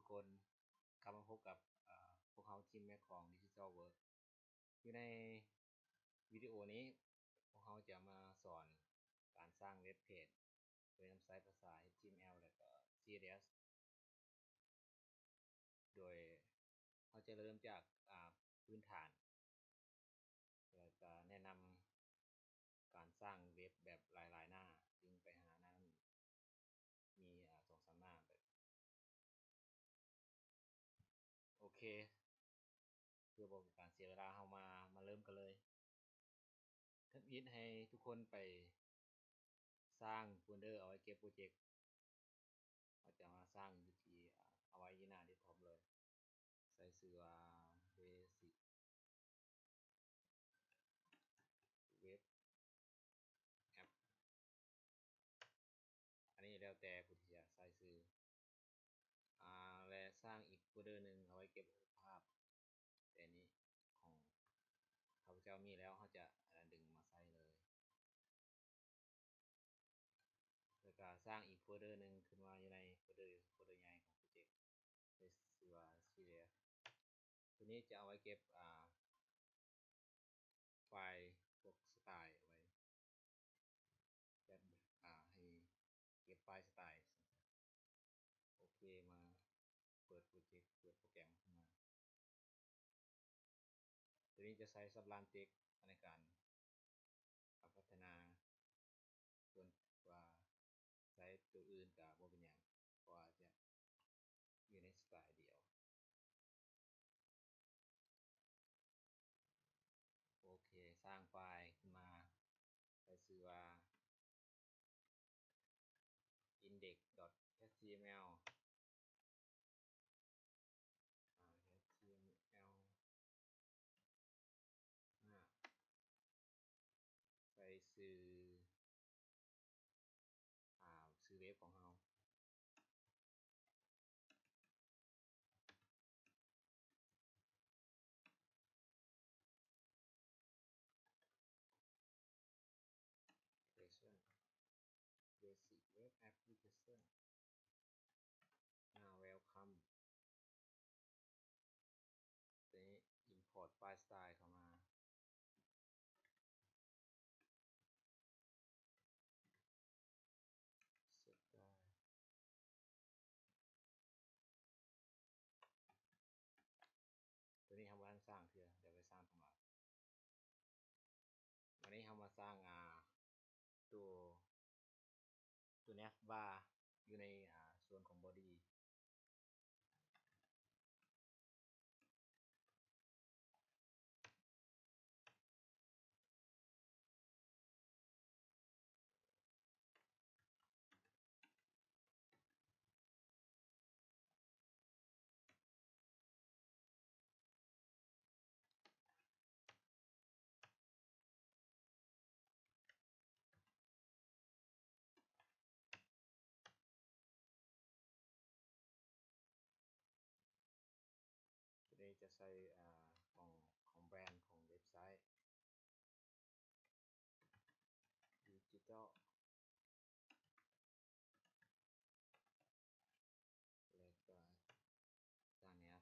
ຄົນ ກັບມາພົບກັບ ອາ ພວກເຮົາທີມແມັກຂອງ Digital Work. ຢູ່ໃນວິດີໂອນີ້ ພວກເຮົາຈະມາສອນການສ້າງເວັບເພຈໂດຍນຳໃຊ້ພາສາ ເອັດທີເອັມແອລ ແລະກໍ ຊີເອັສເອັສ ໂດຍເຮົາຈະເລີ່ມຈາກ ອາ ພື້ນຖານ ແລ້ວກະແນະນຳການສ້າງເວັບແບບຫຼາຍໆໜ້າ ດຶງໄປຫາໜ້ານັ້ນ ມີ ອາ ສອງສາມໜ້າແບບ ໂອເຄ ເພື່ອບໍ່ເປັນການເສຍເວລາ ເຮົາມາ ມາເລີ່ມກັນເລີຍ. ທຳອິດໃຫ້ທຸກຄົນໄປສ້າງໂຟນເດີເອົາໄວ້ເກັບໂປຣເຈັກ. ເຮົາຈະມາສ້າງຢູ່ທີ່ ອາ ເອົາໄວ້ຢູ່ໜ້າເດັສທັອບເລີຍ. ໃສ່ຊື່ວ່າ Basic Web App. ອັນນີ້ແລ້ວແຕ່ຜູ້ທີ່ຈະໃສ່ຊື່ ອາ ແລະສ້າງອີກໂຟນເດີໜຶ່ງເອົາໄວ້ເກັບຮູບພາບ. ແຕ່ນີ້ຂອງຂ້າພະເຈົ້າມີແລ້ວ ເຮົາຈະ ອາ ດຶງມາໃສ່ເລີຍ. ແລ້ວກະສ້າງອີກໂຟນເດີໜຶ່ງຂຶ້ນມາຢູ່ໃນໂຟນເດີ ໂຟນເດີໃຫຍ່ຂອງໂປຣເຈັກ ໃສ່ຊື່ວ່າ Serial. ໂຕນີ້ຈະເອົາໄວ້ເກັບ ອາ ໄຟລ໌ພວກສະໄຕລ໌ເອົາໄວ້ ຈັດ ອາ ໃຫ້ເກັບໄຟລ໌ສະໄຕລ໌. ໂອເຄ ມາເປີດໂປຣເຈັກ ເປີດໂປຣແກຣມຂຶ້ນມາ. ໂຕນີ້ຈະໃຊ້ສຳລັບເຕັກໃນການພັດທະນາ ສ່ວນວ່າໃຊ້ໂຕອື່ນກະບໍ່ເປັນຫຍັງ ເພາະວ່າຈະຢູ່ໃນສະໄຕລ໌ດຽວ. ໂອເຄ ສ້າງໄຟລ໌ຂຶ້ນມາ ໃສ່ຊື່ວ່າ index.html ອ່າ html ໃສ່ຊື່ ອ່າ ຊື່ເວັບຂອງເຮົາ. Application Basic Web Application. ອ່າ Welcome. ໂຕນີ້ import file style ເຂົ້າມາ. ໂຕນີ້ເຮົາບໍ່ທັນສ້າງເທື່ອ ດຽວໄປສ້າງຕອນຫຼັງ. ບາດນີ້ເຮົາມາສ້າງ ອ່າ ໂຕ ໂຕ nav bar ຢູ່ໃນ ອ່າ ສ່ວນຂອງ body. ໂຕນີ້ຈະໃສ່ ອ່າ ຂອງ ຂອງແບຣນຂອງເວັບໄຊ Digital ແລ້ວກໍ nav.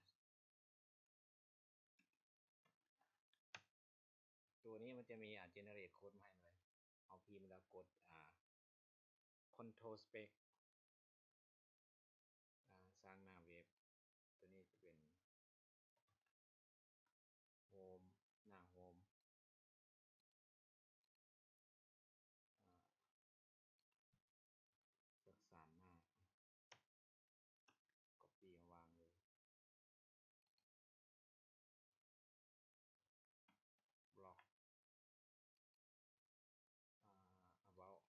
ໂຕນີ້ມັນຈະມີ ອ່າ generate code ມາໃຫ້ເລີຍ. ເຮົາພິມແລ້ວກົດ ອ່າ control space ອ່າ ສ້າງໜ້າເວັບ. ໂຕນີ້ຈະເປັນ home ໜ້າ home ຈັກສາມໜ້າ copy ມາວາງເລີຍ. Blog ອ່າ about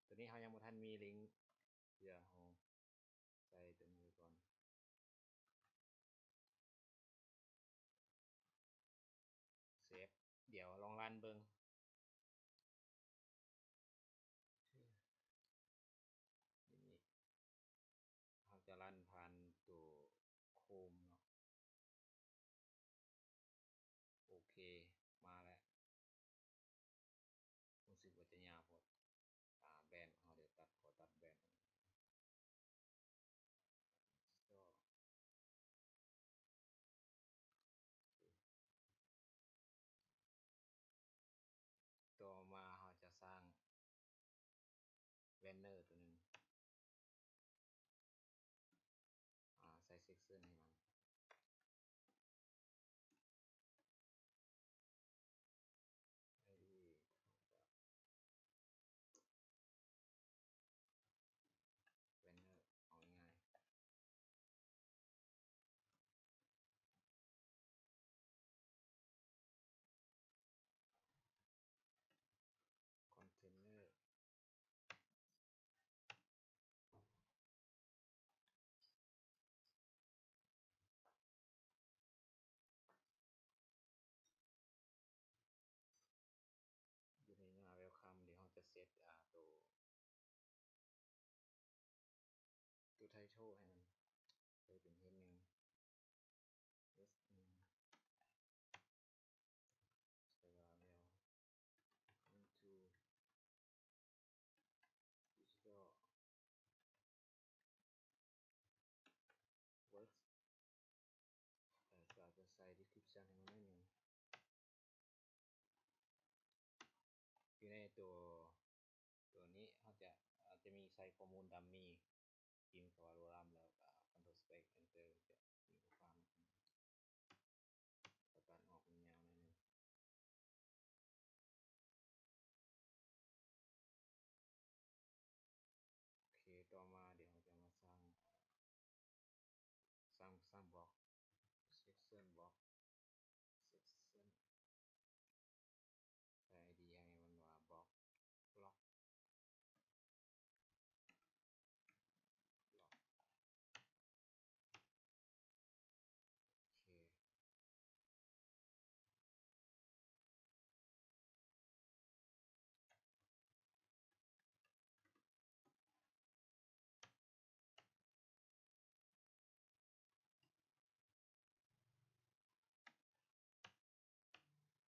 ໂຕນີ້ເຮົາຍັງບໍ່ທັນມີລິ້ງເທື່ອ ເຮົາໃສ່ໂຕນີ້ໄວ້ກ່ອນ. ເຊບ ດຽວລອງຣັນເບິ່ງ. ໂອເຄ ດຽວນີ້ເຮົາຈະຣັນຜ່ານໂຕ Chrome ເນາະ. ໂອເຄ ມາແລ້ວ. ຮູ້ສຶກວ່າຈະຍາວໂພດ. ອາ ແບຣນຂອງ ອາ ໂຕ ໂຕໄທໂທໃຫ້ມັນໃສ່ເປັນເຮດໜຶ່ງ ເອສໜຶ່ງ ໃສ່ວ່າແລ້ວ into digital works ເອີ ກໍອາດຈະໃສ່ description ໃຫ້ມັນໜ້ອຍໜຶ່ງ ຢູ່ໃນໂຕ ໂຕນີ້ເຮົາຈະ ອາດຈະມີໃສ່ຂໍ້ມູນ dummy ພິມຄຳວ່າ roll run ແລ້ວກໍ control space enter ຈະມີຂໍ້ຄວາມ ຕັດອອກຍາວໜ້ອຍໜຶ່ງ. ໂອເຄ ຕໍ່ມາດຽວເຮົາຈະມາສ້າງ ສ້າງ ສ້າງບລັອກ section ບລັອກ section ໃສ່ ID ໃຫ້ມັນວ່າ block block ໂອເຄ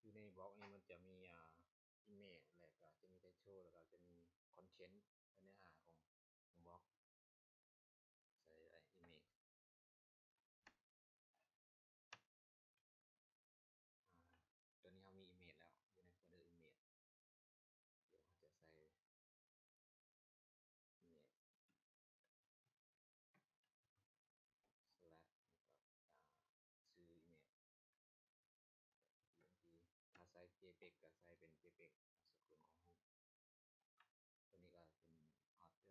ຢູ່ໃນບລັອກນີ້ມັນຈະມີ ອາ image ແລ້ວກໍຈະມີ title ແລ້ວກໍຈະມີ content ເນື້ອຫາຂອງ ຂອງບລັອກ ໃສ່ໄດ້ image ອາ ຕອນນີ້ເຮົາມີ image ແລ້ວ ຢູ່ໃນ folder image ດຽວເຮົາຈະໃສ່ image slash ແລ້ວກໍ ອາ ຊື່ image ທີ່ ຖ້າໃຊ້ JPEG ກໍໃຊ້ເປັນ JPEG ສະກຸນຂອງຮູບ ຕົວນີ້ກໍເປັນ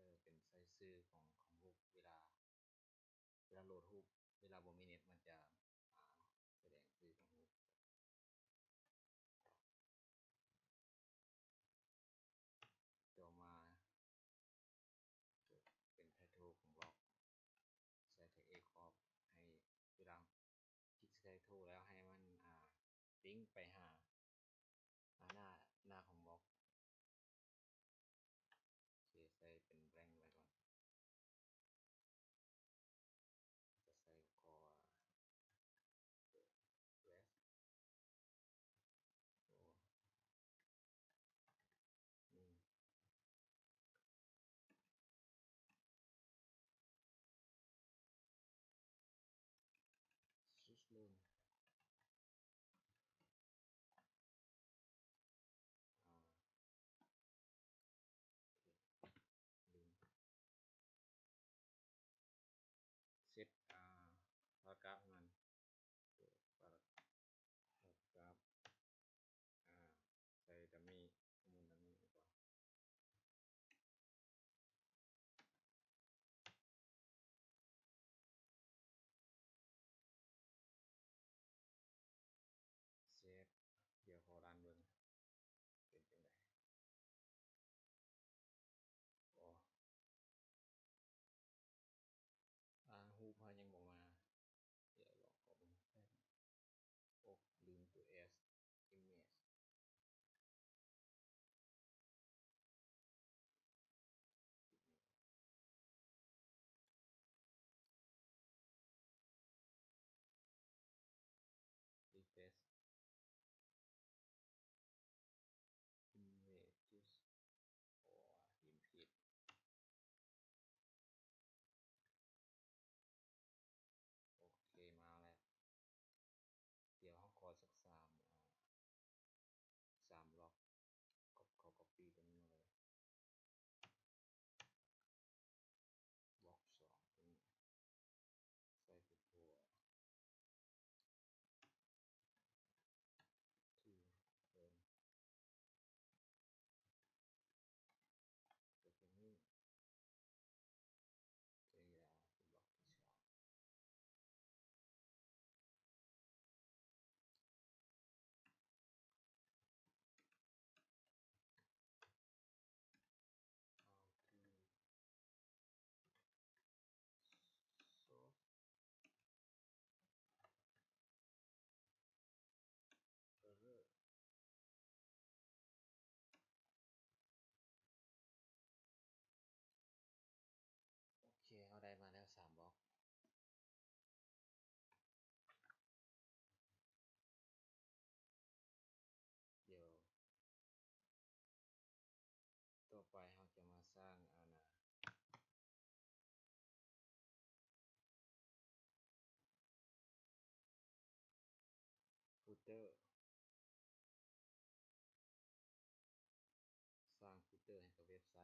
order ເປັນໃສ່ຊື່ຂອງ ຂອງຮູບ ເວລາ ເວລາໂຫຼດຮູບ ເວລາບໍ່ມີເນັດ ມັນຈະ ອາ ສະແດງຊື່ຂອງຮູບ. ຕໍ່ມາ ເປັນ title ຂອງບລັອກ ໃສ່ tag of ໃຫ້ ເວລາຄລິກໃສ່ title ແລ້ວໃຫ້ມັນ ອາ ລິງໄປຫາ ອາ ໜ້າ ໜ້າຂອງບລັອກ. ໂອເຄ ໃສ່ເປັນ blank ໄວ້ກ່ອນ ແລ້ວກໍໃສ່ຂໍ້ວ່າ west ໂອ ນີ້ Switzerland. filter ສ້າງຟິວເຕີໃຫ້ກັບເວັບໄຊ.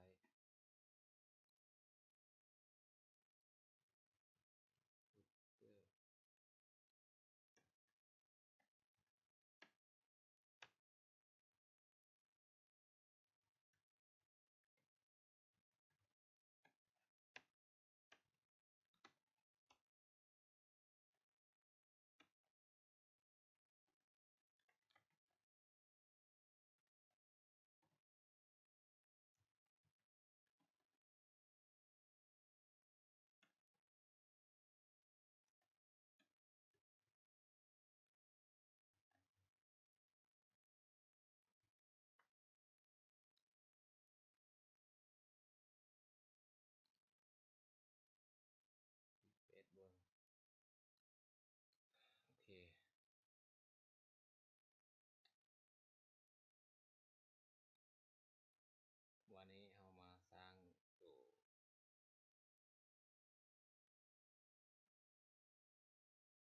ເຟດບຸກ ໂອເຄ ວັນນີ້ເຮົາມາສ້າງໂຕ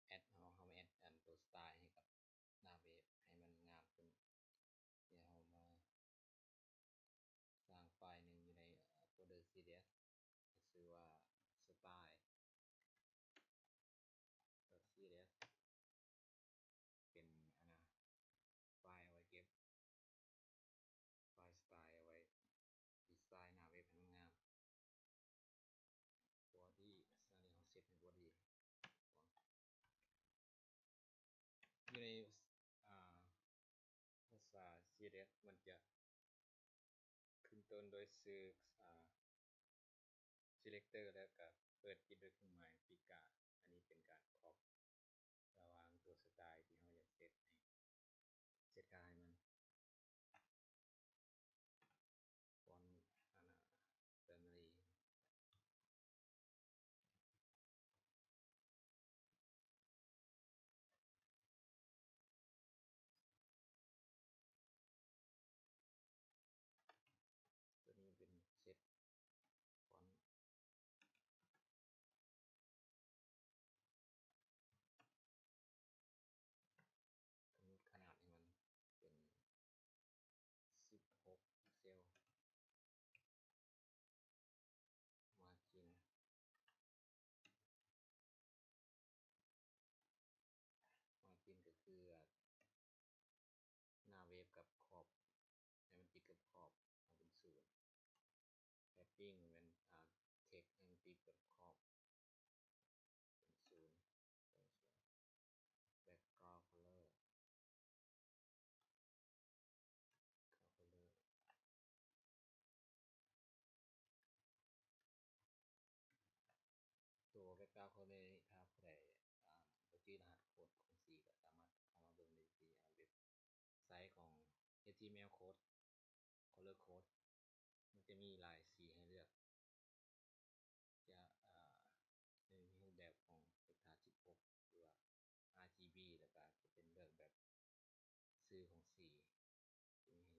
ແອັດ ເຮົາ ເຮົາມາແອັດອັນໂຕສະຕາຍໃຫ້ກັບໜ້າເວັບໃຫ້ມັນງາມຂຶ້ນ. ດຽວເຮົາມາສ້າງໄຟລ໌ໜຶ່ງຢູ່ໃນໂຟນເດີ ຊີດີເອສ ຊື່ວ່າ style.css ເປັນອັນນະ ໄຟລ໌ເອົາໄວ້ເກັບ ໄຟລ໌ສະຕາຍເອົາໄວ້ດີໄຊໜ້າເວັບໃຫ້ມັນງາມ. body ອັນນີ້ເຮົາເຊັດໃຫ້ body ຢູ່ໃນ ອ່າ ພາສາ ຊີດີເອສ ມັນຈະຂຶ້ນຕົ້ນດ້ວຍຊື່ ອ່າ selector ແລ້ວກະເປີດປິດດ້ວຍເຄື່ອງໝາຍປີກາ. ອັນນີ້ເປັນການ crop ລະຫວ່າງຕົວສະຕາຍທີ່ເຮົາຢາກເຊັດໃຫ້ ເຊັດຄ່າໃຫ້ມັນ font ອັນນະ family ຕົວນີ້ເປັນເຊັດຟອນ ກຳນົດຂະໜາດໃຫ້ມັນເປັນສິບຫົກພິກເຊວ. margin margin ກໍຄື ໜ້າເວັບກັບຂອບ ໃຫ້ມັນຕິດກັບຂອບ ເອົາເປັນສູນ. padding ແມ່ນ ອ່າ text ໃຫ້ມັນຕິດກັບຂອບເປັນສູນ. background color color ຕົວ background color ນີ້ ຖ້າຜູ້ໃດ ອ່າ ບໍ່ຈື່ລະຫັດໂຄດຂອງສີ ກໍສາມາດເຂົ້າມາເບິ່ງໄດ້ທີ່ ອ່າ ເວັບໄຊຂອງ ເອັດທີເອັມແອລ code color code ມັນຈະມີຫຼາຍສີໃຫ້ເລືອກ ຈະ ອ່າ ໃນຮູບແບບຂອງເວັກເຕີສິບຫົກ ຫຼືວ່າ ອາຣ໌ຈີບີ ແລ້ວກໍຈະເປັນເລືອກແບບຊື່ຂອງສີ ຈະມີ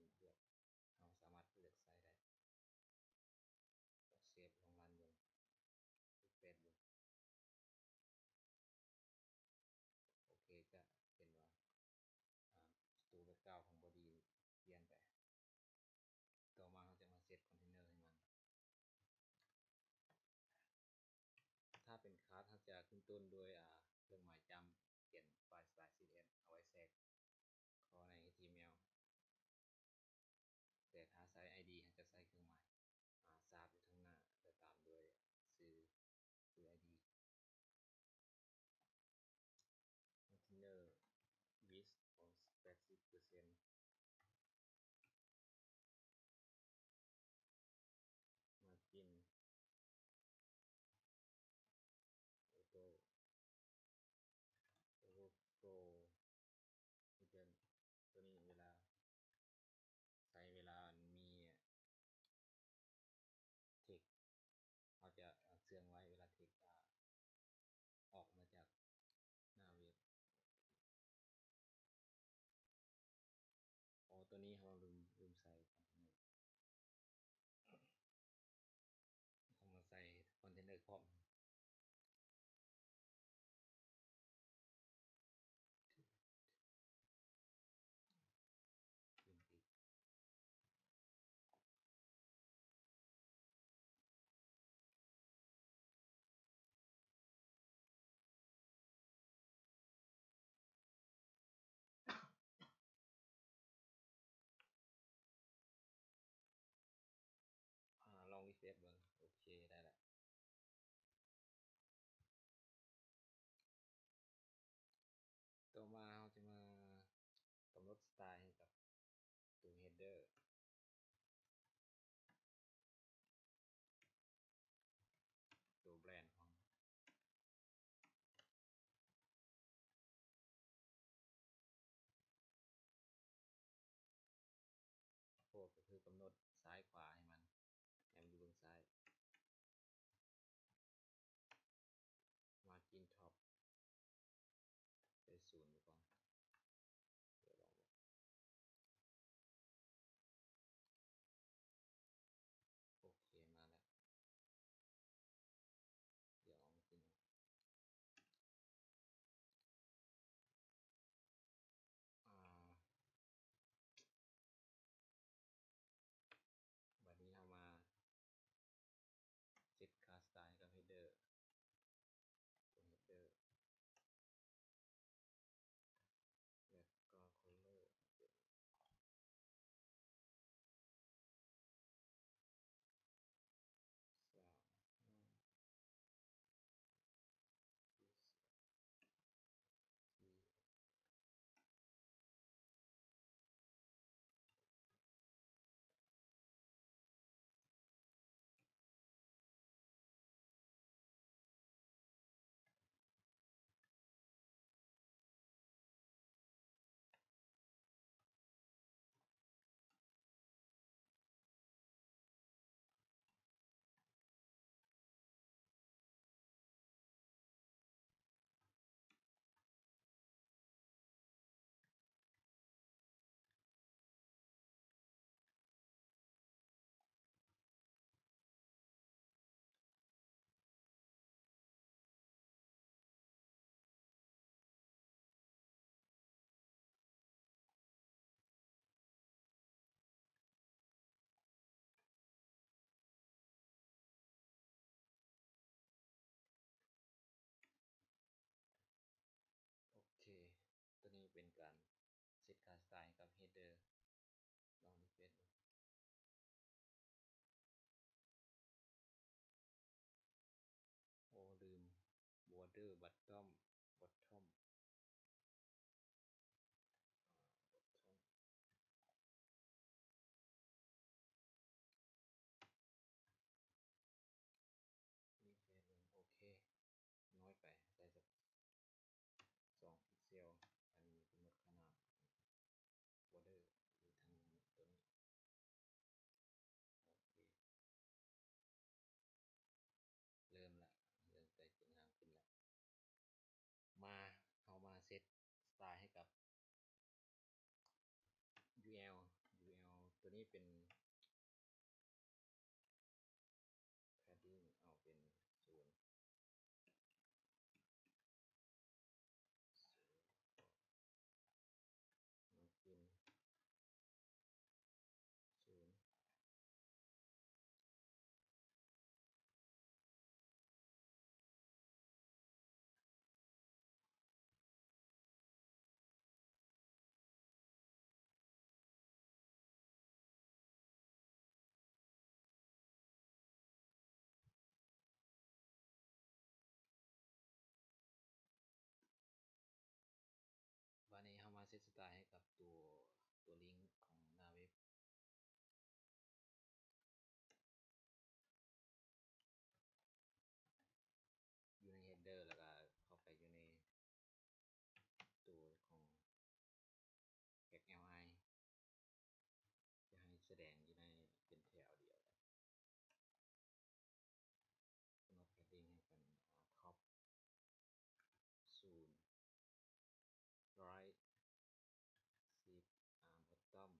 ໃຫ້ເລືອກ ເຮົາສາມາດເລືອກໃຊ້ໄດ້. ເຊບ ລອງຣັນເບິ່ງ ເຮັດເຟດເບິ່ງ. ໂອເຄ ກະເຫັນວ່າ ອ່າ ຕົວ background ຂອງ body ປ່ຽນໄປ. ຕໍ່ມາເຮົາຈະມາເຊັດຄອນເທນເນີໃຫ້ມັນ. ຖ້າເປັນ class ເຮົາຈະຂຶ້ນຕົ້ນດ້ວຍ ອ່າ ເຄື່ອງໝາຍຈ້ຳ ຂຽນ file style css ເອົາໄວ້ແຊກເຂົ້າໃນ ເອັດທີເອັມແອລ ແຕ່ຖ້າໃຊ້ ID ເຮົາຈະໃຊ້ເຄື່ອງໝາຍ ອ່າ ຊາບ ຢູ່ທາງໜ້າ ແລະ ຕາມດ້ວຍຊື່ ຄື ID. container width ຂອງ ແປດສິບເປີເຊັນ. margin auto overflow ຕົວນີ້ເວລາໃຊ້ ເວລາມີ text ເຮົາຈະເຊື່ອງໄວ້ ເວລາ text ອອກມາຈາກໜ້າເວັບ. ອໍ ຕົວນີ້ເຮົາລືມ ລືມໃສ່ຄອນເທນເນີ ເຮົາມາໃສ່ຄອນເທນເນີພ້ອມ. style ໃຫ້ກັບຕົວ header ຕົວ brand ຂອງ code ກໍຄືກຳນົດຊ້າຍຂວາໃຫ້ມັນ ໃຫ້ມັນຢູ່ເບື້ອງຊ້າຍ margin top ໃສ່ສູນໄວ້ກ່ອນ ດຽວລອງເບິ່ງ ໂອເຄ ມາແລ້ວ ດຽວເອົາມາຂຶ້ນ ອາ ບາດນີ້ເຮົາມາເຊັດຄ່າສະຕາຍໃຫ້ກັບ header ຕົວ header ແບັກກຣາວ color ເປັນ ໂອເຄ ຕົວນີ້ເປັນການເຊັດຄ່າສະຕາຍໃຫ້ກັບ header ລອງ refresh ເບິ່ງ. ໂອ້ ລືມ border bottom bottom ນີ້ເຟດເບິ່ງ ໂອເຄ ນ້ອຍໄປ ໃສ່ສັກສອງພິກເຊວ ອັນນີ້ກຳນົດຂະໜາດ border ຢູ່ທາງນີ້ ຕົວນີ້ ໂອເຄ ເລີ່ມລະ ເລີ່ມໄຕເສັ້ນທາງຂຶ້ນລະ ມາ ເຮົາມາເຊັດສະຕາຍໃຫ້ກັບ UL UL ຕົວນີ້ເປັນ padding ເອົາເປັນສູນ margin ສູນ ບາດນີ້ເຮົາມາເຊັດສະຕາຍໃຫ້ກັບຕົວ ຕົວລິ້ງຂອງໜ້າເວັບ ຢູ່ໃນ header ແລ້ວກະເຂົ້າໄປຢູ່ໃນຕົວຂອງ XLI ຈະໃຫ້ສະແດງຢູ່ໃນເປັນແຖວດຽວ ກຳນົດ padding ໃຫ້ເປັນ top ສູນ right ສິບ bottom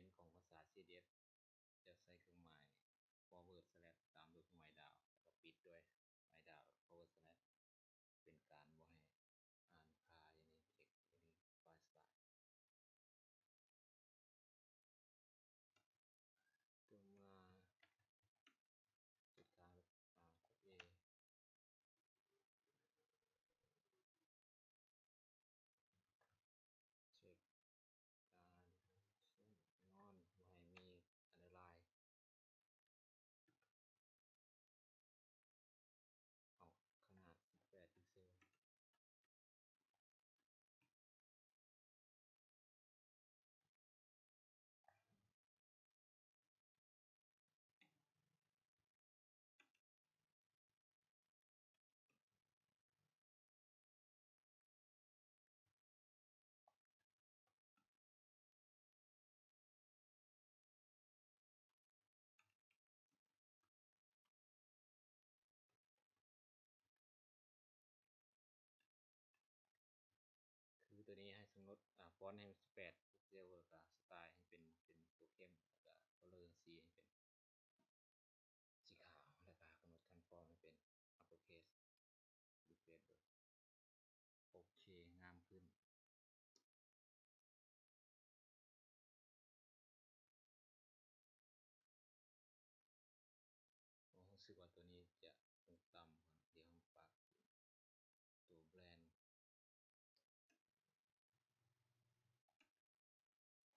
ນຂອງພາສາ CSS ຈະໃຊ້ເຄື່ອງໝາຍ forward slash ຕາມດ້ວຍເຄື່ອງໝາຍດາວ ແລ້ວກໍປິດດ້ວຍໝາຍດາວ forward slash ເປັນການບໍ່ໃຫ້ອ່ານຄ່າຢູ່ໃນ text ຢູ່ໃນ file style. ຕໍ່ມາ A ເຊັກການນອນ ບໍ່ໃຫ້ມີ underline ເອົາຂະໜາດແປດພິກເຊລ. ຄືຕົວນີ້ໃຫ້ກຳນົດ ອາ font ໃຫ້ມັນສິບແປດ pixel ແລ້ວກະ style ໃຫ້ເປັນ ເປັນຕົວເຂັ້ມ ແລ້ວກະ color ສີໃຫ້ເປັນສີຂາວ ແລ້ວກະກຳນົດຂັ້ນ font ໃຫ້ເປັນ uppercase ຫຼື เฟซเบิร์ก ໂອເຄ ງາມຂຶ້ນ. ໂອ້ ຮູ້ສຶກວ່າຕົວນີ້ຈະຕົງຕ່ຳ ດຽວເຮົາປັບຕົວ blend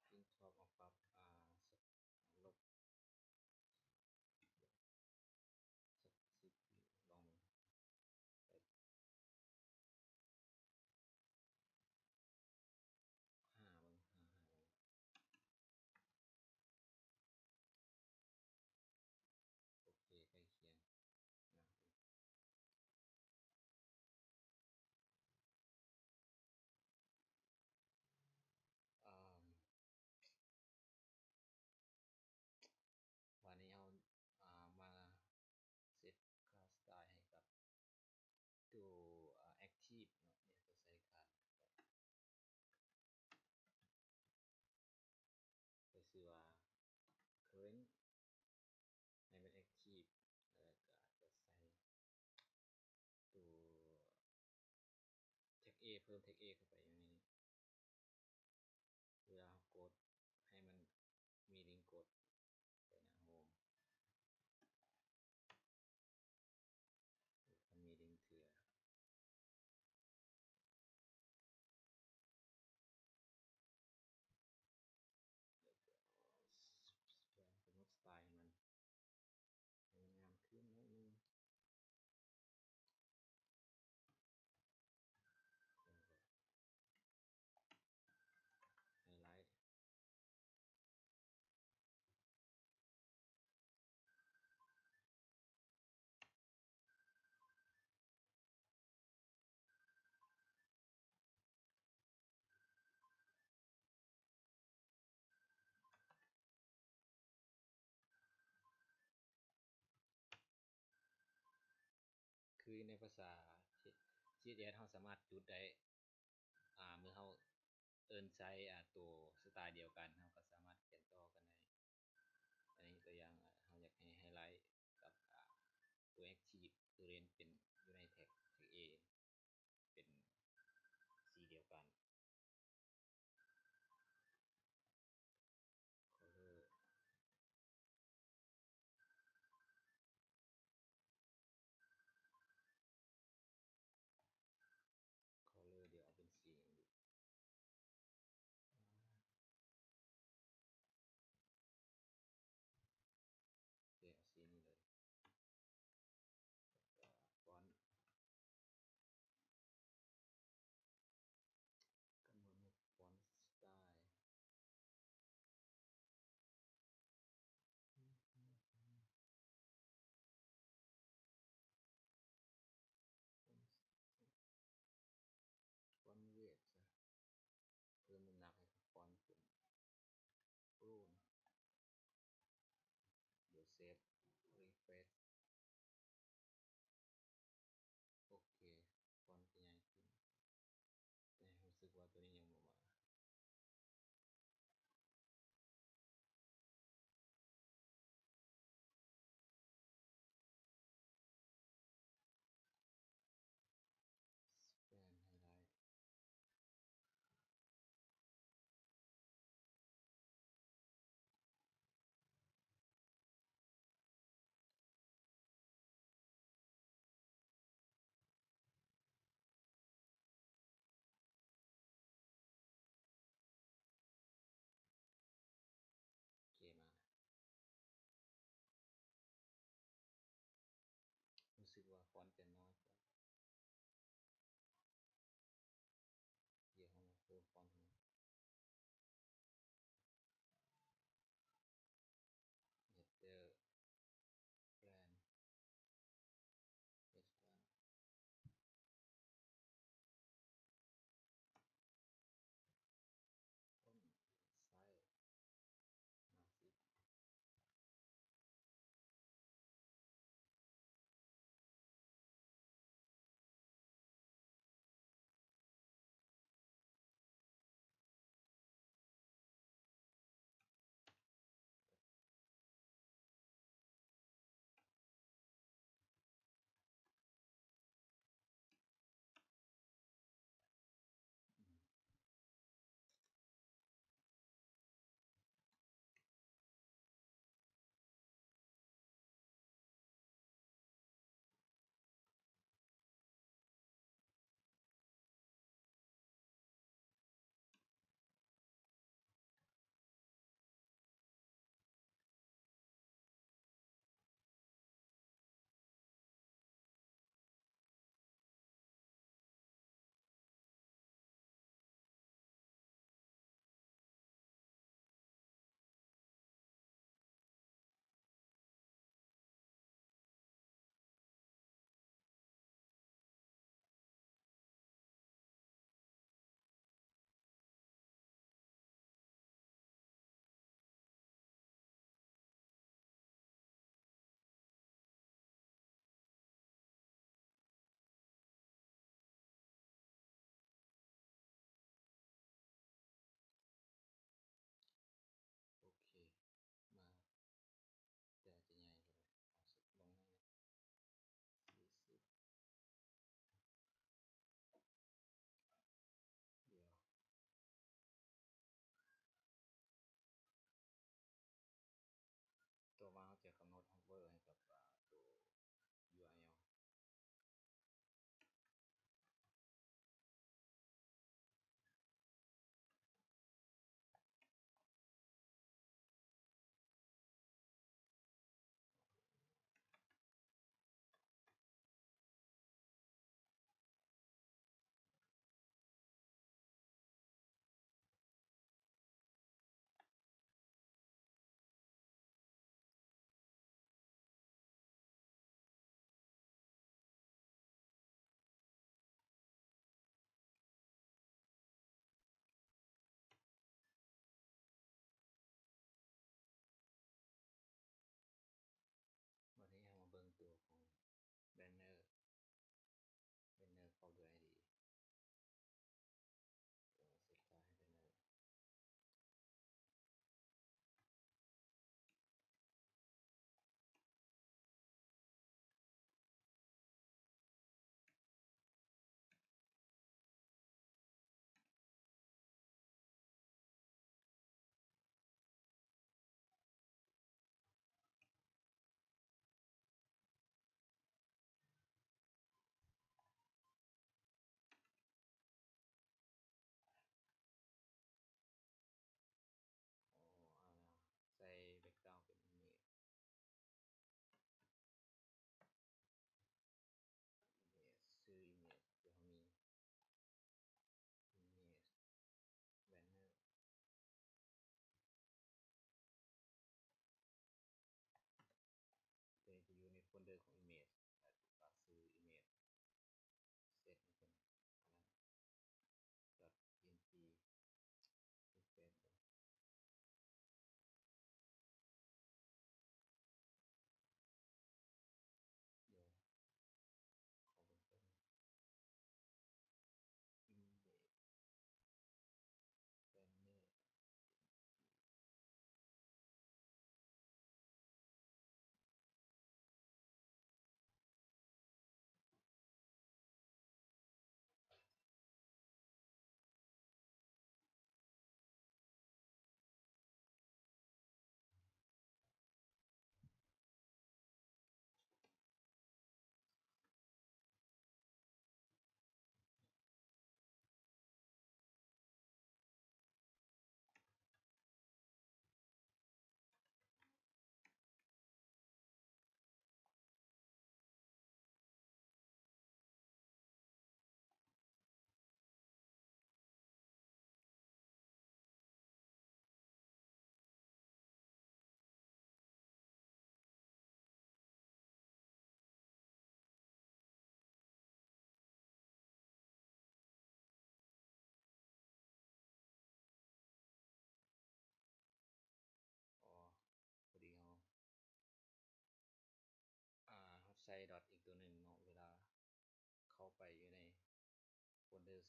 ເປັນ top ເອົາປັບ ອາ ລົບ ສັກສິບ ລອງເບິ່ງ ໄປ ຫ້າເບິ່ງ ຫ້າ ຫ້າເບິ່ງ ໂອເຄ ໃກ້ຄຽງ ງາມ. ອາ ບາດນີ້ເຮົາ ອາ ມາເຊັດຄ່າສະຕາຍໃຫ້ກັບຕົວ ອາ active ເນາະ ດຽວຈະໃສ່ຄ່າ ໃສ່ຊື່ວ່າ current ໃຫ້ມັນ active ແລ້ວກະຈະໃສ່ຕົວ tag A ເພີ່ມ tag A ເຂົ້າໄປຢູ່ໃນນີ້ ເວລາເຮົາກົດ ໃຫ້ມັນມີລິ້ງກົດໄປໜ້າໂຮມ ມັນມີລິ້ງເທື່ອ ກຳນົດສະຕາຍໃຫ້ມັນ ໃຫ້ມັນງາມຂຶ້ນໜ້ອຍໜຶ່ງ highlight ຄືໃນພາສາ CSS ເຮົາສາມາດຈຸດໄດ້ ອາ ເມື່ອເຮົາເອີ້ນໃຊ້ ອາ ຕົວສະຕາຍດຽວກັນ ເຮົາກໍສາມາດຂຽນຕໍ່ກັນໄດ້. ອັນນີ້ຕົວຢ່າງ ອາ ເຮົາຢາກໃຫ້ highlight ກັບ ອາ ຕົວ active ຄືເລນເປັນຢູ່ໃນ tag tag A ເປັນສີດຽວກັນ. Color color ດຽວເອົາເປັນສີຫຍັງດີ? ໂອເຄ ເອົາສີນີ້ເລີຍ.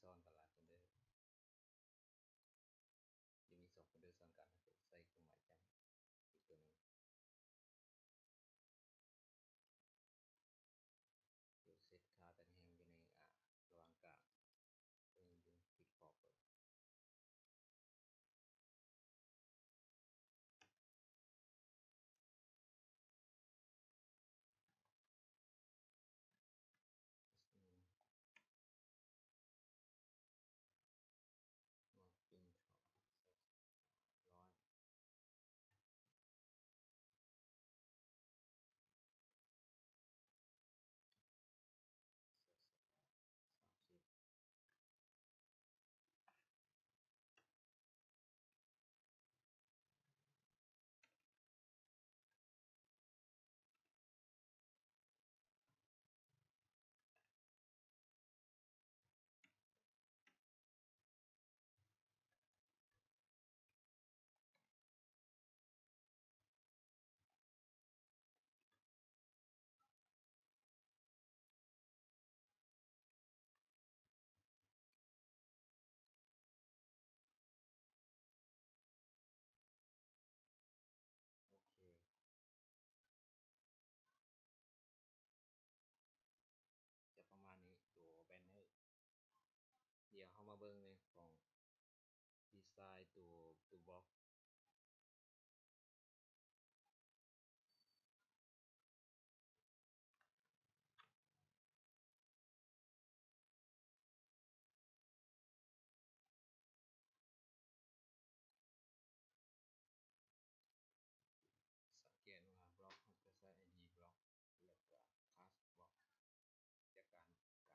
ຊ້ອນຕະຫຼາດໂຟນເດີ ຈະມີສອງໂຟນເດີຊ້ອນກັນ ໃສ່ເຄື່ອງໝາຍຈຳອີກຕົວໜຶ່ງ. ໂຕເຊັດຄ່າຕຳແໜ່ງຢູ່ໃນ ອາ ລະຫວ່າງກາງ ຕົວນີ້ຢູ່ default ເລີຍ. ໂອເຄ ຈະປະມານນີ້ ຕົວແບນເນີ. ດຽວເຮົາມາເບິ່ງໃນຂອງດີໄຊຕົວ ຕົວບລັອກ. ສັງເກດວ່າບລັອກ ເຮົາຈະໃຊ້ໄອດີບລັອກ ແລ້ວກະຄລາສບລັອກ ຈາກການ ການເຂົ້າເຖິງໄຟລ໌ທີ່ມີ.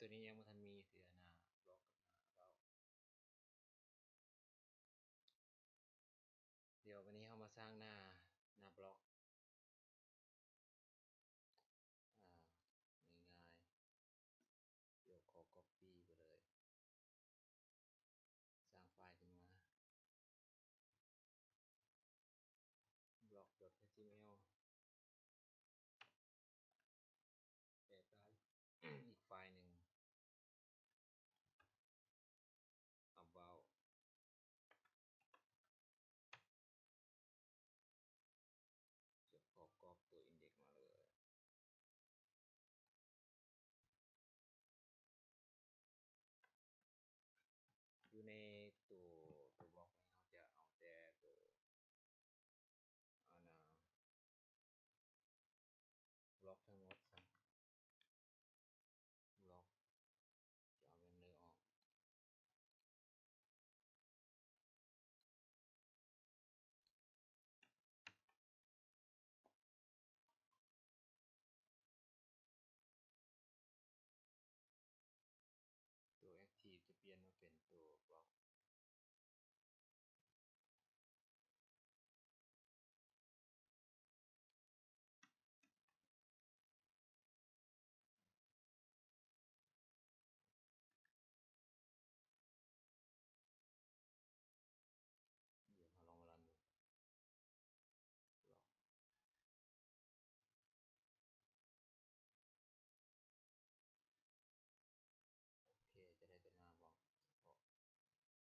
ຕົວນີ້ຍັງບໍ່ທັນມີເທື່ອ ໜ້າບລັອກກັບໜ້າ about. ດຽວບັດນີ້ເຮົາມາສ້າງໜ້າ ໜ້າບລັອກ ອ່າ ງ່າຍໆ ດຽວຂໍກັອບປີ້ໄປເລີຍ ສ້າງໄຟລ໌ຂຶ້ນມາ บล็อก .html ແປໄປອີກໄຟລ໌ໜຶ່ງ about. ຈະຂໍກັອບຕົວ index ມາເລີຍ ຢູ່ໃນຕົວ ຕົວບລັອກນີ້ ເຮົາຈະເອົາແຕ່ຕົວ ອັນນ່າ ບລັອກທັງໝົດ ບລັອກ ຈະເອົາແບນເນີອອກ ຕົວ active ຈະປ່ຽນມາເປັນຕົວບລັອກ ດຽວເຮົາລອງມາຣັນດູ ໂອເຄ ຈະໄດ້ຕົວໜ້າບລັອກສະເພາະ.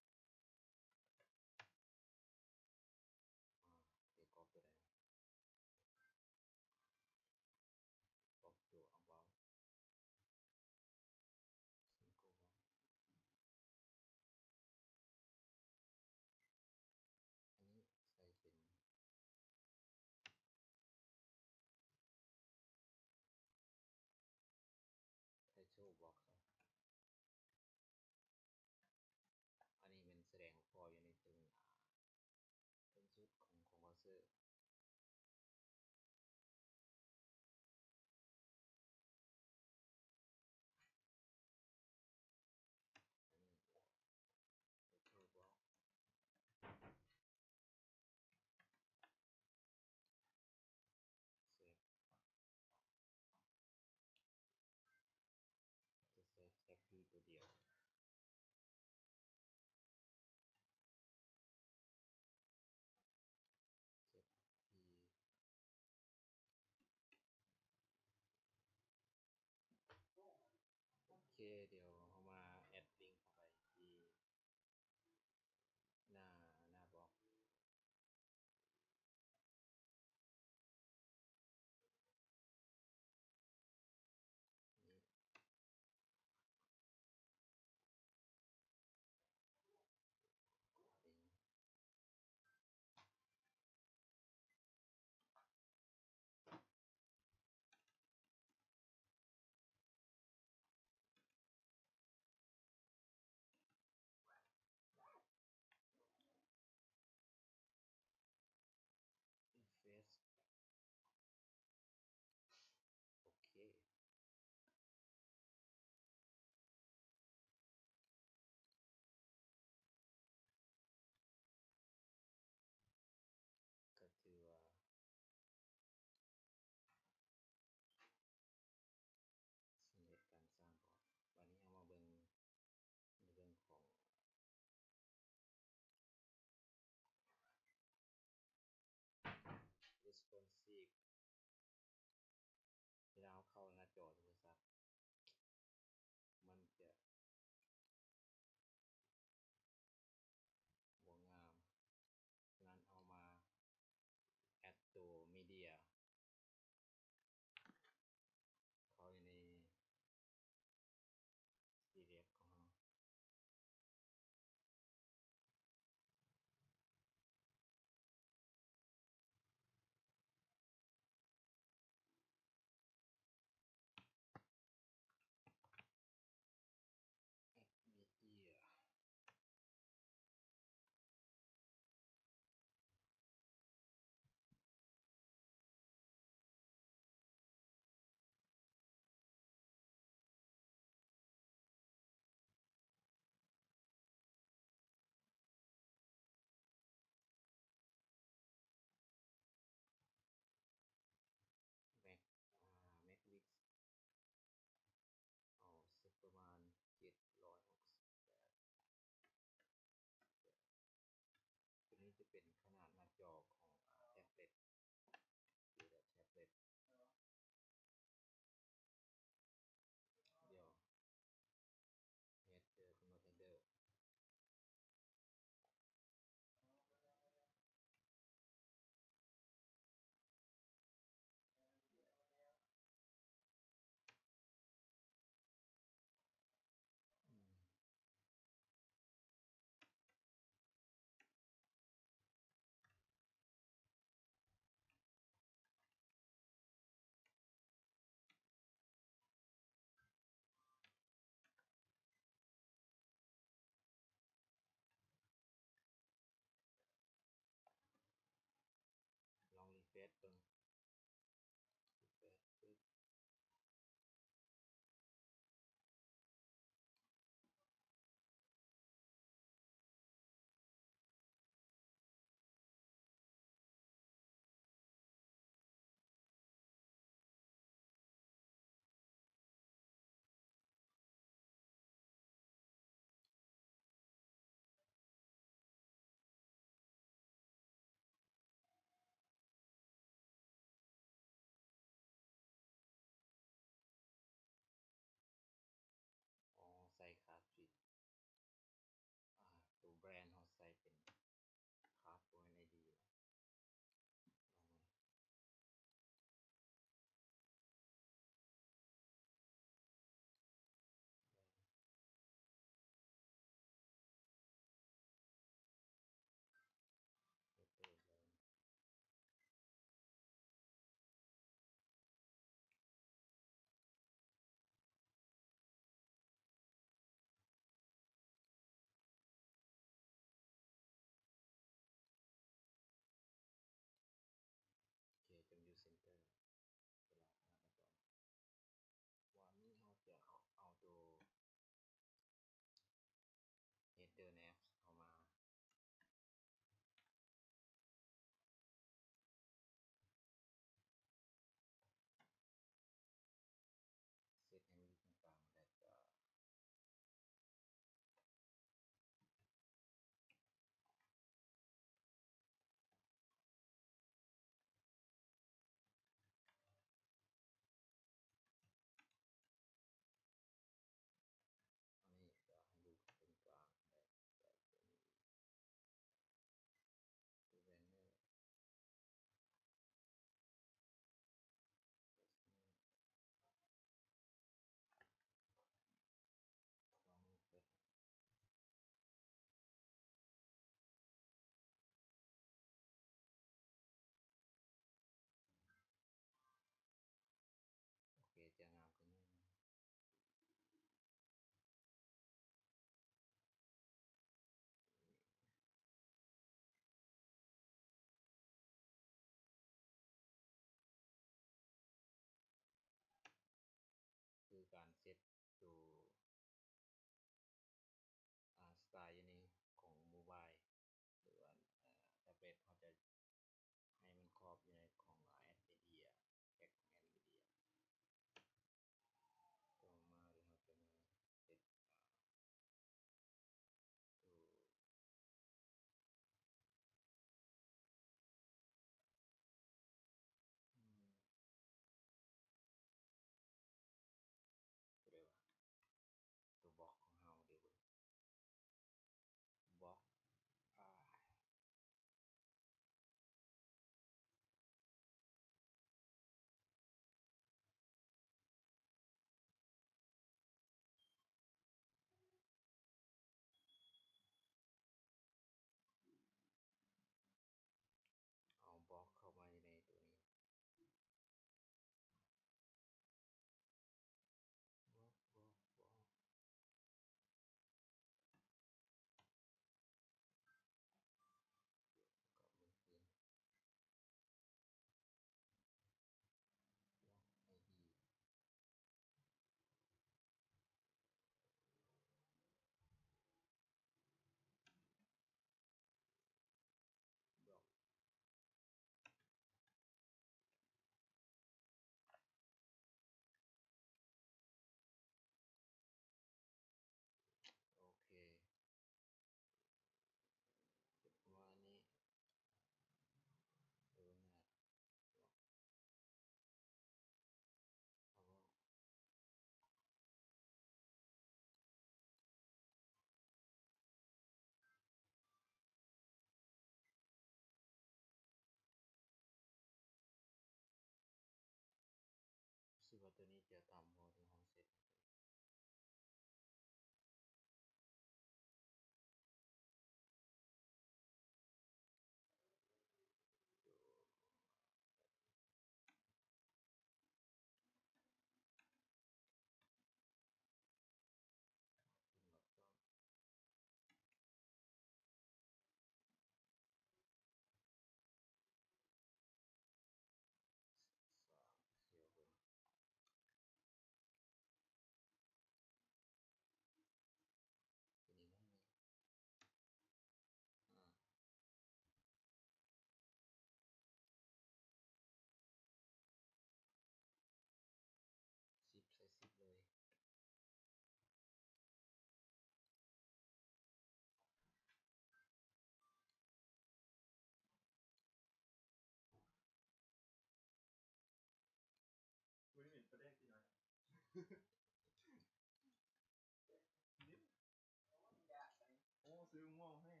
ໂອ້ ຊື້ງວງເຮີ້ຍ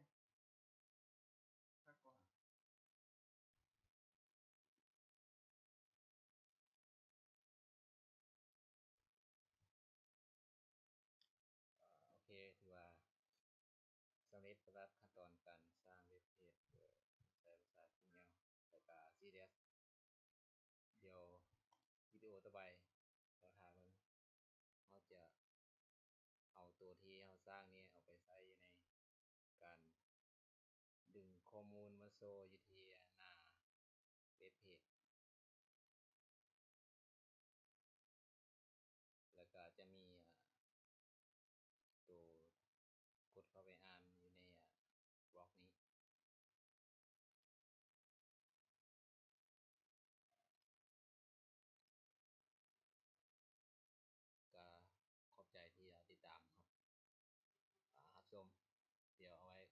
ຄັກກວ່າ. ໂອເຄ ຖືວ່າສຳເລັດສຳລັບຂັ້ນຕອນການສ້າງເວັບເພຈໂດຍໃຊ້ພາສາ Signal ແລ້ວກະ CSS. ດຽວວິດີໂອຕໍ່ໄປ ລໍຖ້າເບິ່ງ ເຮົາຈະເອົາໂຕທີ່ເຮົາສ້າງນີ້ເອົາໄປໃຊ້ຢູ່ໃນການດຶງຂໍ້ມູນມາໂຊຢູ່ທີ່ໜ້າເວັບເພຈ ແລ້ວກະຈະມີ ໂຕກົດເຂົ້າໄປອ່ານຢູ່ໃນບລັອກນີ້. ກະຂອບໃຈທີ່ຕິດຕາມຮັບ ຮັບຊົມ. ດຽວເອົາໄວ້